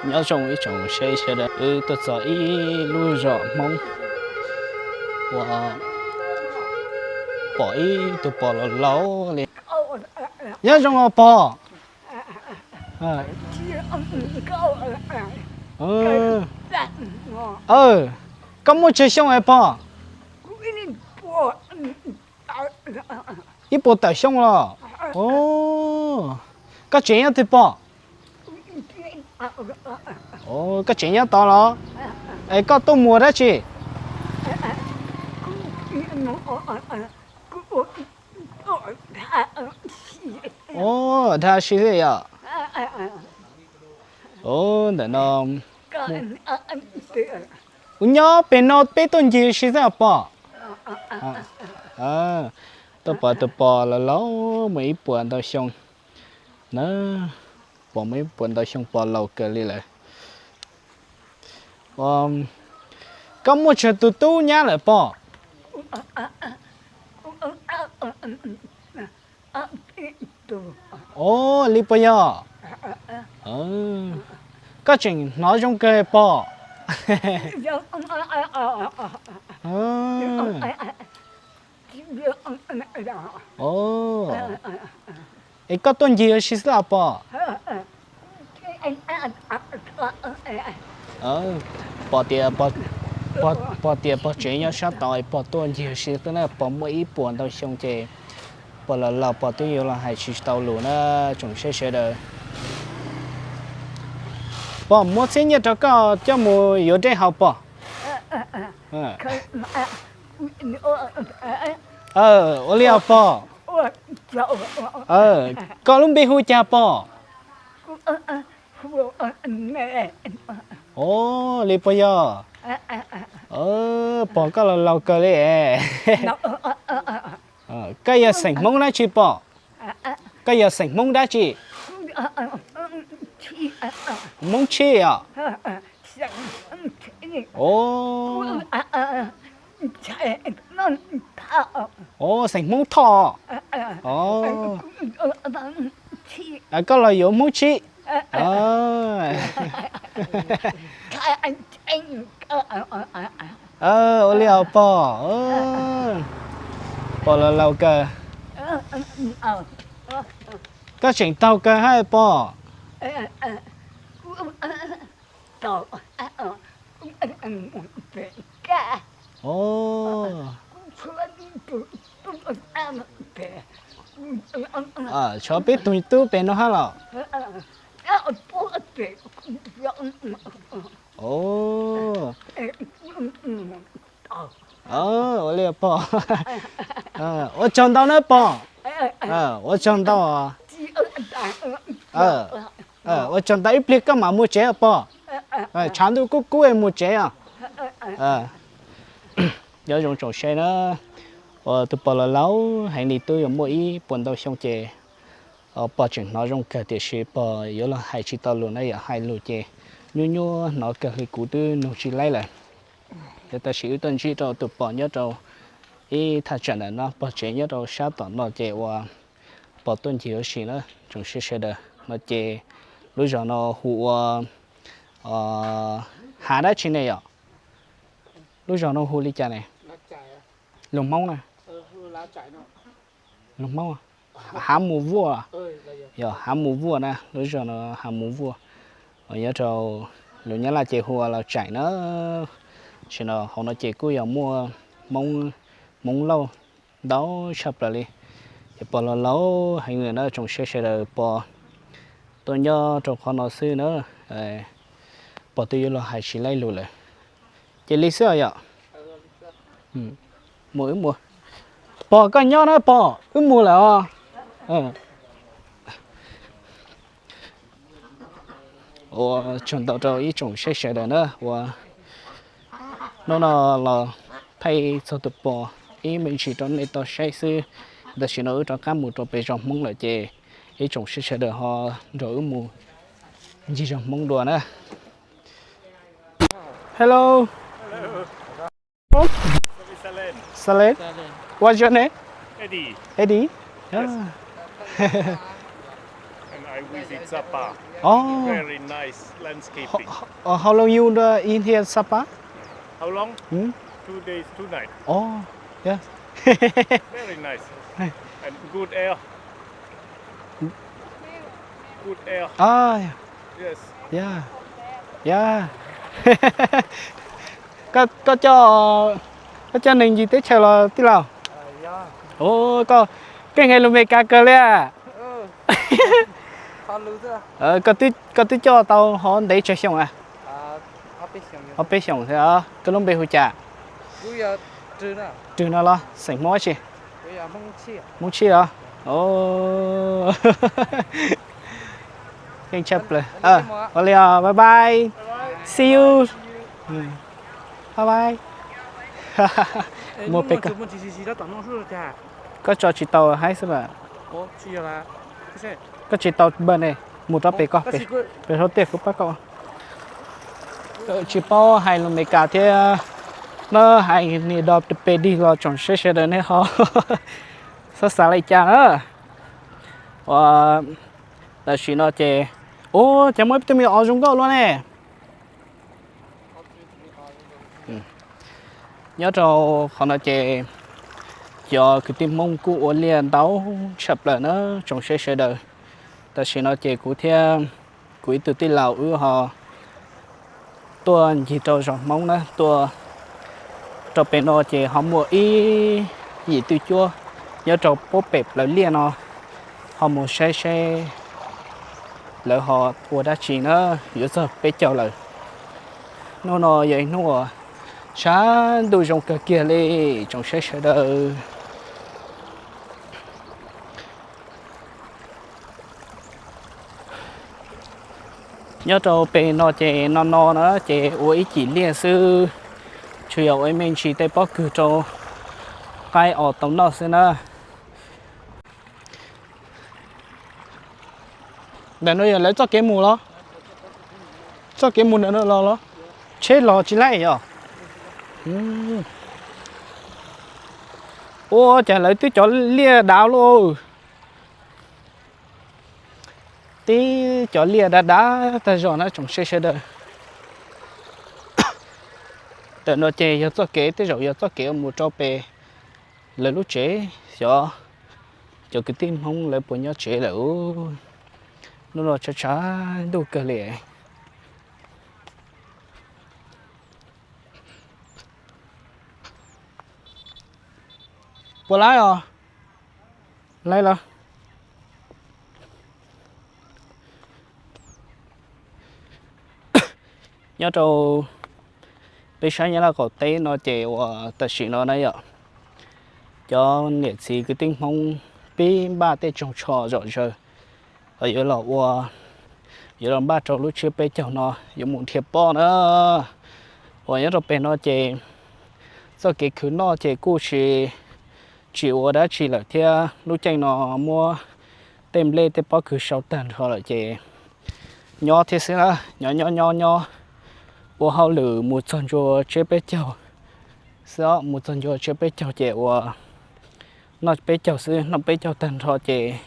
Nyob zoo ib tsoom saib sawv daws, wb tuaj txog ib lub zos Hmoob uas pom ib tug pos laus laus li. Nyob zoo os pog. Koj muaj tsawg xyoo es pog? Ib puas tawm xyoo los? Koj tsev nyob twg pog? Koj tsev nyob tod los? Es koj tuaj mus dab tsi? Dag si xwb yom. Ntawm no, kuv nyob pem no peb tuaj ncig si xwb os pog. Tuaj pom tus pos laus laus muaj ib puas ntau xyoo na, pom muaj ib puas ntau xyoo pos laus kawg li lawm. Koj muaj tsawg tus tub nyab lawm pog? Os, li puas yog? Koj tseem hnov zoo kawg pog. Es koj tuaj ncig ua si xwb os pog? Pog tias, pog tias pog tsev nyob sab tod, pog tuaj ncig ua si xwb na, pog muaj ib puas ntau xyoo ces pog los laus pog twb yuav los hais tsis tau lus na, tsoom saib sawv daws. Pog, muab txhiab nyiaj rau koj coj mus yuav dej haus pog. Ua li os pog. Koj lub npe hu cas pog? Os, li puas yog? Pog koj los laus kawg li. Koj yog xeem Hmoob dab tsi pog? Koj yog xeem Hmoob dab tsi? Hmoob Tshib os. Os, xeem Hmoob Thoj. Koj los yuav Hmoob Tshib. Ua li os pog. Pog los laus kawg. Koj tseem taug kawg hab pog. Tshuav peb tug tub pem no hab los? Ua li pog. Ua tsaug ntau na pog. Ua tsaug ntau. Ua tsaug ntau, ib pliag koj mam mus tsev os pog. Tshav ntuj kub kub es mus tsev os. Nyob zoo tsoom saib na, ua tus pog laus laus heev li twb yuav muaj ib puas ntau xyoo ces pog tseem hnov zoo kawg tiam sis pog yuav los hais tsis tau lus na, yog hais lus ces nyuaj nyuaj hnov kawg li kuv twb nug tsis laib lawm. Yog tam sim wb tuaj ntsib rau tus pog nyob rau ib thaj tsam ntawm no, pog tsev nyob rau sab tom no ces ua pog tuaj ncig ua si na tsoom saib sawv daws no ces lub zos no hu ua Hav dab tsi ne yom? Lub zos no hu li cas ne? Lus Hmoob na? Lus Hmoob, Hav Mus Vuaj. Yog Hav Mus Vuaj na, lub zos no Hav Mus Vuaj. Nyob rau lus Nyab Laj ces hu ua Laus Tsaim na. Tam sim no hauv no ces kuj yog muaj Hmoob, Hmoob Lauj ntau tshaj plaws li. Ces pog laus laus heev lawm na tsoom saib sawv daws, pog tuaj nyob rau qhov no xwb na, pog twb yuav los hais tsis laib lus lawm. Ces li xwb os yom. Mus wb mus. Pog koj nyob na pog, wb mus lawm os. Ua tsaug ntau rau ib tsoom saib sawv daws na, ua hnub no los thaij txog tus pog ib me ntsis rau nej tau saib xwb. Tam sim no wb rov qab mus rau pem zos Hmoob lawm ces ib tsoom saib sawv daws ho nrog wb mus ncig zos Hmoob dua na. Hello. Salen. What's your name? Eddie. Eddie? And I visit Zapa. Oh, very nice landscaping. How, how long you uh, in here, Sapa? How long? Hmm? Two days, two nights. Oh, yeah. Very nice. And good air. Good air. Ah, yeah. Yes. Yeah. Yeah. Koj, koj coj, koj coj neeg ncig teb chaws los tij laug? Ua, koj, koj nqe lus Meskas kawg li. Koj twb, koj twb coj tau hov ntev tsawg xyoo a? Ob peb xyoos thiab. Koj lub npe hu cas? Rwg no los xeem Hmoob dab tsi? Hmoob Tshij los? Ua li os, bye bye. See you. Bye bye. Muaj peb koj. Koj tso tsis tau haib xwb mas. Koj tsis tau npawg ne, mus rau pem koj, pem hauv tiaj kuv pab koj. Tsis paub hais lus Meskas thiab, no hais niam do pem dig los tsoom saib sawv daws nej ho xav xav li cas na. Ua, tam sim no ces, ua, cas muaj ib tug me nyuam ov zoo nkauj luaj ne. Nyob rau qhov no ces cov kwv tij Hmoob kuj ua liaj ntau tshaj plaws na tsoom saib sawv daws. Tam sim no ces kuv thiab kuv ib tug tij laug wb ho tuaj ncig rau zos Hmoob na, tuaj rau pem no ces ho muaj ib yim twj cuab nyob rau puab pem plawv liaj no, ho mus saib seb lawv ho ua dab tsi na, yuav txog peb caug lawm. Hnub no yog ib hnub uas tshav ntuj zoo kawg kiag li tsoom saib sawv daws. Nyob rau pem no ces no no na ces ua ib cim liaj xwb, tsuas yog ua ib me ntsis tej pob kws rau qaib os tau noj xwb na. Ntawm no yog lawv txoj kev mus los? Txoj kev mus ntawm no los los? Tsheb los tsis laij yog? Ua cas lawv twb cov liaj dav lauj. Tib cov liaj dav dav tag zog na tsoom saib sawv daws. Ntawm no ces yog txoj kev, tej zaum yog txoj kev mus rau pem lawv lub tsev, xyov cov kwv tij Hmoob lawv puas nyob tsev lawm. Hnub no tshav tshav ntuj kawg li. Puas laib os? Laib los? Nyob rau peb sab Nyab Laj qaum teb no ces uas tam sim no na yom, cov niam txiv kwv tij Hmoob pib npaj tej tsoos tsho zom zaws, yuav los ua, yuav los npaj rau lub tsiab peb caug no yuav mus dhia pob na. Uas nyob rau pem no ces txoj kev khwv noj ces kuj tsis, tsis ua dab tsi lawm thiab, lub caij no muab tej nplej tej pob kws sau tag nrho lawm ces nyob thiab xwb na, nyob nyob nyob nyob ua hauj lwm mus txog ntua tsiab peb caug xwb os, mus txog ntua tsiab peb caug ces ua noj peb caug xwb, noj peb caug tag nrho ces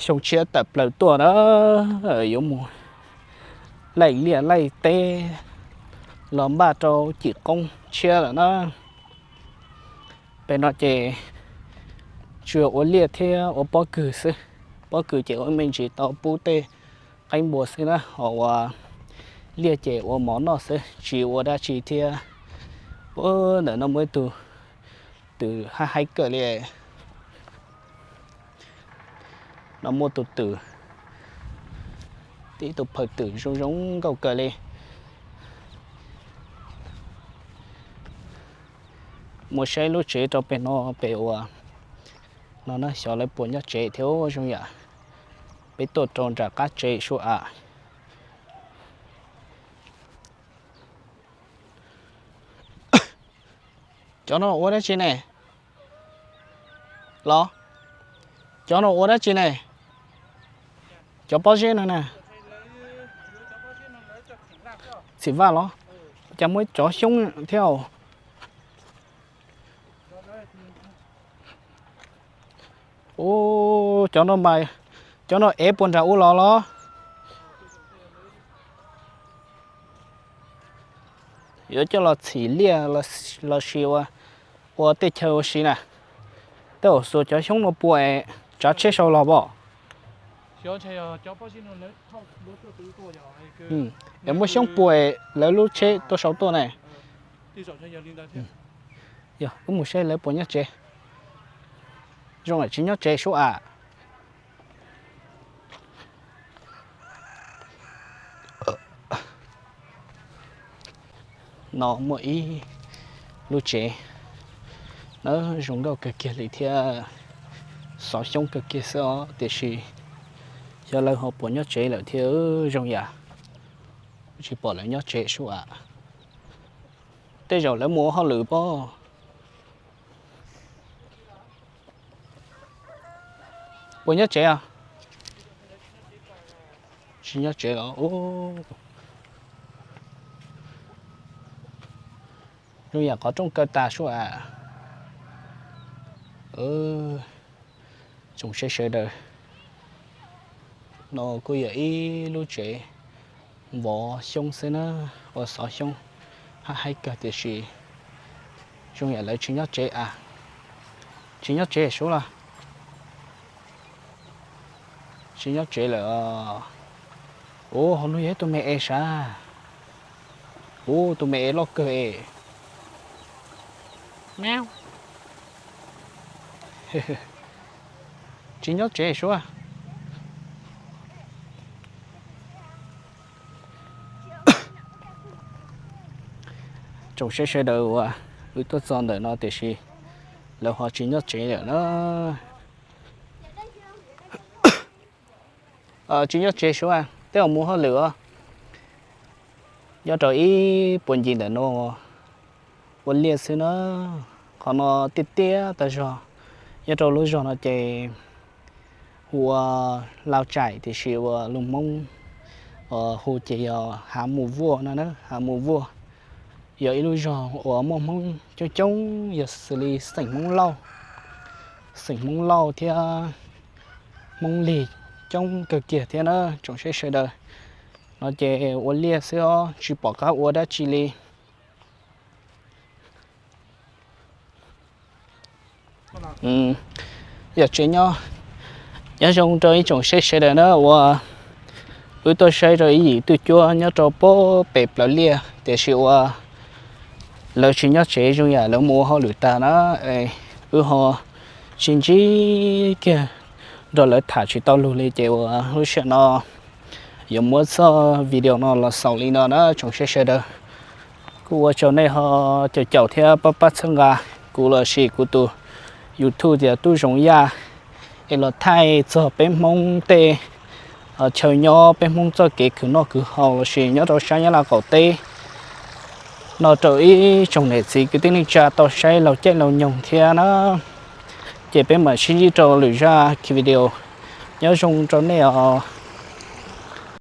xyoo tshiab tawm plaws tuaj na, yuav mus laij liaj laij teb los npaj rau cim qoob tshiab lawm na. Pem no ces tsuas ua liaj thiab ua pob kws xwb, pob kws ces ua me ntsis tau pub tej qaib npua xwb na, ho ua liaj ces ua mov noj xwb tsis ua dab tsi thiab. Ua ntawm no muaj ib tug twm haib haib kawg li. No muaj tus twm, tib tug phawj twm zoo zoo nkauj kawg li. Mus saib lub tsev rau pem no pem uas no na, xyov lawv puas nyob tsev thiab zoo yam. Peb tuaj rau nram qab tsev sua a. Cov no ua dab tsi ne? Los, cov no ua dab tsi ne? Cov pob zeb no na. Txhim vaj los? Cas muaj cov xyoob thiab. Ub, cov no mas, cov no ev puas nram ub los los? yuav coj los txhim liaj los sis ua, ua tej chaw ua si na. Tej zaum xuas cov xyoob no pua es tsav tsheb sau los pom. Es muab xyoob pua es lawv lub tsheb tuaj sau tuaj na. Yog wb mus saib lawv puas nyob tsev. Zoo tsis nyob tsev sub a. No muaj ib lub tsev na, zoo nkauj kawg kiag li thiab xov xyoob kawg kiag xwb os, tiam sis xyov lawv ho puas nyob tsev lawm thiab. Zoo yam tsis pom lawv nyob tsev sub a. Tej zaum lawv mus ua hauj lwm pob. Puas nyob tsev os? Tsis nyob tsev los. Zoo yam qhov rooj kaw tas sub a. Tsoom saib sawv daws, no kuj yog ib lub tsev vov xyoob xwb na, ua xov xyoob hab haib kawg tiam sis zoo yam lawv tsis nyob tsev a. Tsis nyob tsev sub los? Tsis nyob tsev lawm. Ub, hauv no yog ib tug me es sav. Ub, tus me es loj kawg es. Tsis nyob tsev sub. Tsoom saib sawv daws uas wb tuaj txog ntawm no tiam sis lawv ho tsis nyob tsev lawm na. Tsis nyob tsev sub, tej zaum mus hauj lwm os. Nyob rau ib puag ncig ntawm no ua liaj xwb na. Qhov no tiaj tiaj tas zog. Nyob rau lub zog no ces hu ua Lao Tsaim tiam sis uas lus Hmoob hu ces yog Hav Mus Vuaj no na, Hav Mus Vuaj. Yog ib lub zog uas muaj Hmoob coob coob, yog xws li xeem Hmoob Lauj, xeem Hmoob Lauj thiab Hmoob Lig coob kawg kiag thiab na tsoom saib sawv daws. No ces ua liaj xwb os, tsis pom qab ua dab tsi li. Yog tsev nyob, nyob zoo rau ib tsoom saib sawv daws na uas wb tuaj saib rau ib yim twj cuab nyob rau pem plaws liaj tiam sis uas lawv tsis nyob tsev, zoo yam lawv mus ua hauj lwm tag na. Wb ho sib ntsib kiag nrog lawv tham tsis tau lus li ces uas lub sij hawm no yuav muab txoj video no los xaus li no na tsoom saib sawv daws. Kuj ua tsaug nej ho caum caum thiab pab pab txhawb nqa kuv los sis kuv tus YouTube tias Tub Zoov Yaj, es los thaij txog peb Hmoob tej chaw nyob, peb Hmoob txoj kev khwv noj khwv haus los sis nyob rau sab Nyab Laj qaum teb no rau ib tsoom niam txiv kwv tij neej tsa tau saib laug caij laug nyoog thiab na. Ces peb mam sib ntsib rau lwm zaj video. Nyob zoo rau nej os.